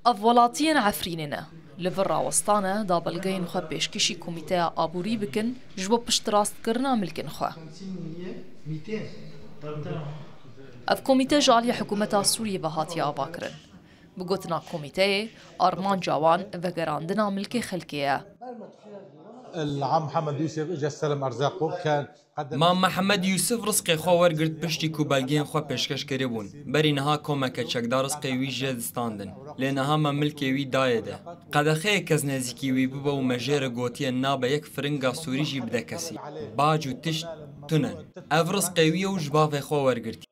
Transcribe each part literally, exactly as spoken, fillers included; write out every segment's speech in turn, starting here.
Ev welatiyên Efrînê ne. Li vir rawestane da belgeyên xwe pêşkişî Komîteya Aborî bikin ji bo piştrastkirina milkên xwe. Ev komîte ji aliyê hikûmeta Sûriyê ve hatiye avakirin. Bi gotina komîteyê, armanca wan vegerandina milkê xelkê ye. العم محمد يوسف اجى استلم ارزاقه، كان قدم Mam Mihemed Yûsif rizqê xwe wergirt piştî ku belgeyên xwe pêşkeş kiribûn. Berî niha komeke çekdar rizqê wî jê distandin. Lê niha me milkê wî dayê de. Qedexeyê kes nêzîkî wî bibe û me jê re gotiye nabe yek firinga Sûrî jî bide kesî. Bac û tişt tune. Ev rizqê wî ye û ji bavê xwe wergirtî.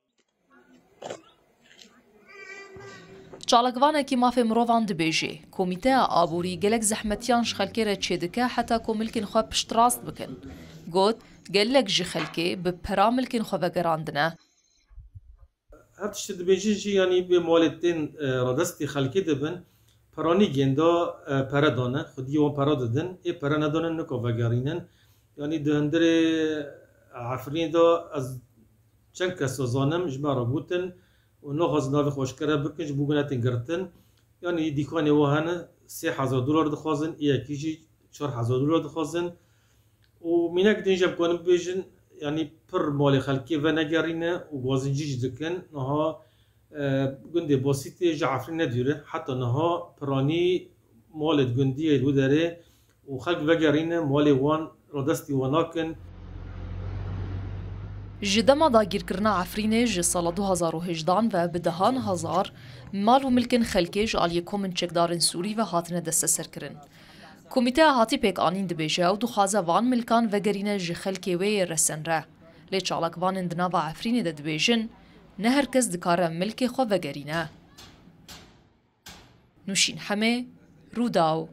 Çalakvanekî mafê mirovan dibêje, Komîteya Aborî gelek zehmetiyan ji xelkê re çêdike heta ku milkên xwe piştrast bikin. Got, gelek ji xelkê bi pera milkên xwe vegerandine. Her tiştê dibêjin jî, yanî bê malê tên, e, radestî xelkê dibin, peranî gênda, e, pere dane, xwediyê wan pera didin, ê pere nedane nika vegerînin. Yanî di hundirê Efrînê de ez çend kes zanim ji me re gotin û naxwazin navê xwe eşkere bikin ji bo ku netin girtin. Yanî dîkanê wan hene sê hezar dolar dixwazin, ê yekî jî çar hezar dolar dixwazin. Û mînek din jî em karin bibêjin, yanî pir malê xelkê venegerîne û gwazincî jî dikin. Niha, e, gundê Basîtê ji Efrînê ne dûr e. Heta niha piranî malê di gundiyê li wê derê û xelk vegerîne malê wan radestî wan nakin. Ji dema dagîrkirina Efrînê ji sala du hazar û hejdan ve bi dehan hezar mal û milkên xelkê ji aliyê komên çekdarên Sûrî ve hatine desteserkirin. Komîteya Hatî Pêkanîn dibêje ew dixwaze van milkan vegerîne ji xelkê wê yê resenre. Lê çalakvanên di nava Efrînê de dibêjin, ne her kes dikare milkê xwe vegerîne. Nûşîn Hemê, Rûdaw.